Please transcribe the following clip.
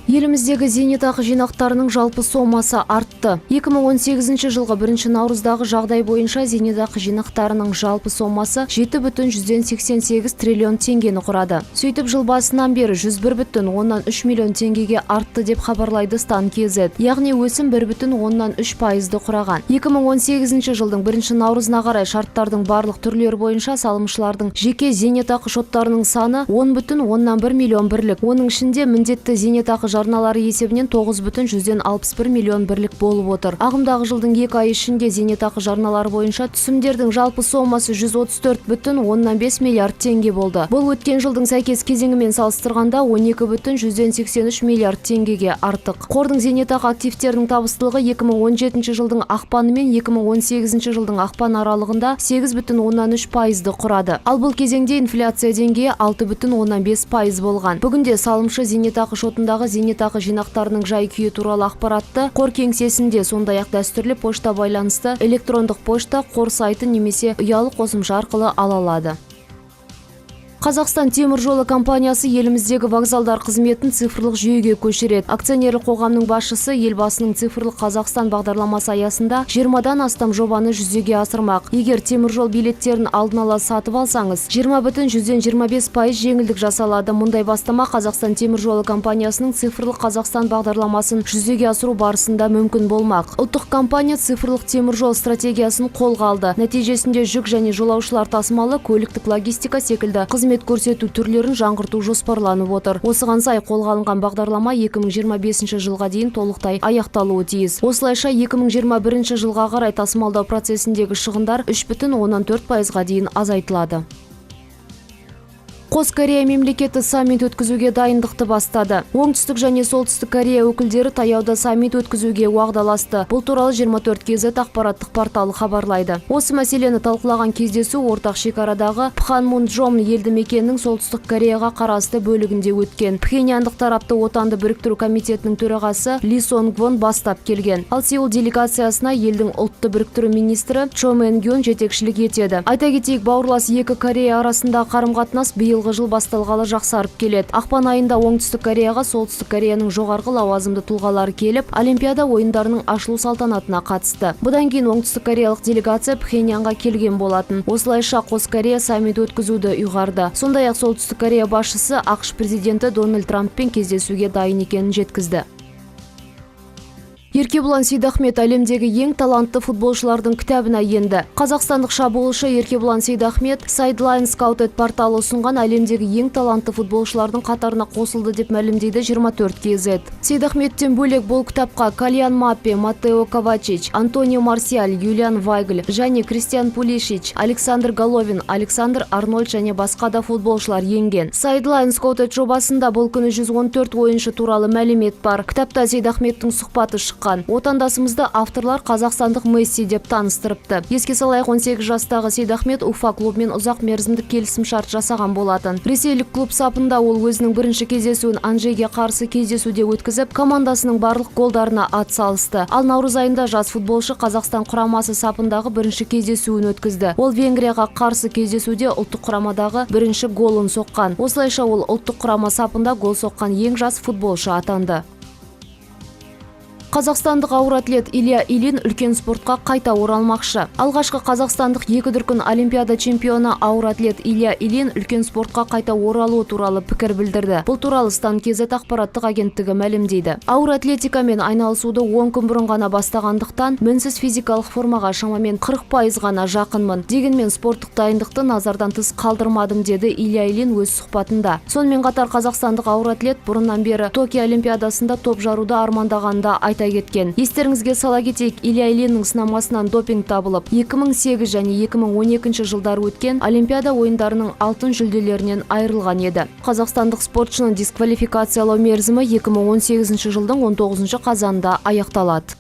Еліміздегі зейнетақы жинақтарының жалпы сомасы артты. 2018 жылғы 1 наурыздағы жағдай бойынша зейнетақы жинақтарының жалпы сомасы 7,88 триллион теңгені құрады. Сөйтіп, жыл басынан бері 101,3 миллион теңгеге артты, деп хабарлайды Стан KZ. Яғни өсім 1,3%-ды құраған. 2018 жылдың 1 наурызына қарай шарттардың барлық түрлері бойынша салымшылардың жеке зейнетақы шоттарының саны 10,1 миллион бірлік. Оның ішінде міндетті зейнетақы жарналары есебінен 9,61 миллион бірлік болып отыр. Ағымдағы жылдың 2 ай ішінде зейнетақы жарналары бойынша түсімдердің жалпы сомасы 134,5 миллиард теңге болды. Бұл өткен жылдың сәйкес кезеңімен салыстырғанда 12,83 миллиард теңгеге артық. Қордың зейнетақы активтерінің табыстылығы 2017 жылдың ақпаны мен 2018 жылдың ақпан аралығында 8,3%-ды құрады. Ал бұл кезеңде инфляция деңгейі 6,5% болған. Бүгінде салымшы зейнетақы шотындағы зейнетақы жинақтарының жай күйі туралы ақпаратты қор кеңсесінде, сондай-ақ дәстүрлі пошта байланысты, электрондық пошта, қор сайты немесе ұялы қосымша арқылы ала алады. Қазақстан темір жолы компаниясы еліміздегі вокзалдар қызметін цифрлық жүйеге көшіреді. Акционерлік қоғамның басшысы Елбасының «Цифрлық Қазақстан» бағдарламасы аясында 20-дан астам жобаны жүзеге асырмақ. Егер темір жол билеттерін алдын ала сатып алсаңыз, 20,25% жеңілдік жасалады. Мұндай бастама Қазақстан темір жолы компаниясының «Цифрлық Қазақстан» бағдарламасын жүзеге асыру барысында мүмкін болмақ. Ұлттық компания цифрлық темір жол стратегиясын қолға алды. Нәтижесінде жүк және жолаушылар тасымалы, көліктік логистика секілді қызмет көрсету түрлерін жаңғырту жоспарланып отыр. Осыған сай қолға алынған бағдарлама 2025 жылға дейін толықтай аяқталуы тиіс. Осылайша, 2021 жылға қарай тасымалдау процесіндегі шығындар 3,4%-ға дейін азайтылады. Қос Корея мемлекеті саммит өткізуге дайындықты бастады. Оңтүстік және Солтүстік Корея өкілдері таяуда саммит өткізуге уағдаласты. Бұл туралы 24 KZ ақпараттық порталы хабарлайды. Осы мәселені талқылаған кездесу ортақ шекарадағы Пханмунджом елді мекенінің Солтүстік Кореяға қарасты бөлігінде өткен. Пхеньяндық тарапты Отанды біріктіру комитетінің төрағасы Ли Сон Гвон бастап келген. Ал Сеул делегациясына елдің ұлтты біріктіру министрі Чо Мэн Гюн жетекшілік етеді. Айта кетейік, бауырлас екі Корея арасындағы қарым-қатынас биылғы жыл басталғалы жақсарып келеді. Ақпан айында Оңтүстік Кореяға Солтүстік Кореяның жоғарғы лауазымды тұлғалары келіп, Олимпиада ойындарының ашылу салтанатына қатысты. Бұдан кейін оңтүстік кореялық делегация Пхеньянға келген болатын. Осылайша, қос Корея саммит өткізуді ұйғарды. Сондай-ақ Солтүстік Корея басшысы АҚШ президенті Дональд Трамппен кездесуге дайын екенін жеткізді. Еркебұлан Сейдахмет әлемдегі ең талантты футболшылардың кітабына енді. Қазақстандық шабуылшы Еркебұлан Сейдахмет Sideline Scouted порталы ұсынған әлемдегі ең талантты футболшылардың қатарына қосылды, деп мәлімдейді 24 KZ. Сейдахметтен бөлек, бұл кітапқа Килиан Мбаппе, Матео Ковачич, Антонио Марсиаль, Юлиан Вайгль және Кристиан Пулишич, Александр Головин, Александр Арнольд және басқа да футболшылар енген. Sideline Scouted жобасында бұл күні 114 ойыншы туралы мәлімет бар. Кітапта Сейдахметтің сұхбаты шыққан. Отандасымызды авторлар қазақстандық Месси деп таныстырыпты. Еске салайық, 18 жастағы Сейдахмет Уфа клубымен ұзақ мерзімдік келісімшарт жасаған болатын. Ресейлік клуб сапында ол өзінің бірінші кездесуін Анжиге қарсы кездесуде өткізіп, командасының барлық голдарына ат салысты. Ал наурыз айында жас футболшы Қазақстан құрамасы сапындағы бірінші кездесуін өткізді. Ол Венгрияға қарсы кездесуде ұлттық құрамадағы бірінші голын соққан. Осылайша, ол ұлттық құрама сапында гол соққан ең жас футболшы атанды. Қазақстандық ауыр атлет Илья Ильин үлкен спортқа қайта оралмақшы. Алғашқы қазақстандық екі дүркін Олимпиада чемпионы, ауыр атлет Илья Ильин үлкен спортқа қайта оралуы туралы пікір білдірді. Бұл туралы Стан KZ ақпараттық агенттігі мәлімдейді. Ауыр атлетикамен айналысуды 10 күн бұрын ғана бастағандықтан, мінсіз физикалық формаға шамамен 40% ғана жақынмын. Дегенмен спорттық дайындықты назардан тыс қалдырмадым, деді Илья Ильин өз сұхбатында. Сонымен қатар қазақстандық ауыр атлет бұрыннан бері Токио Олимпиадасында топ жаруды армандағанын да айта кеткен. Естеріңізге сала кетейік, Илья Ильиннің сынамасынан допинг табылып, 2008 және 2012 жылдары өткен Олимпиада ойындарының алтын жүлделерінен айырылған еді. Қазақстандық спортшыны дисквалификациялау мерзімі 2018 жылдың 19 қазанында аяқталады.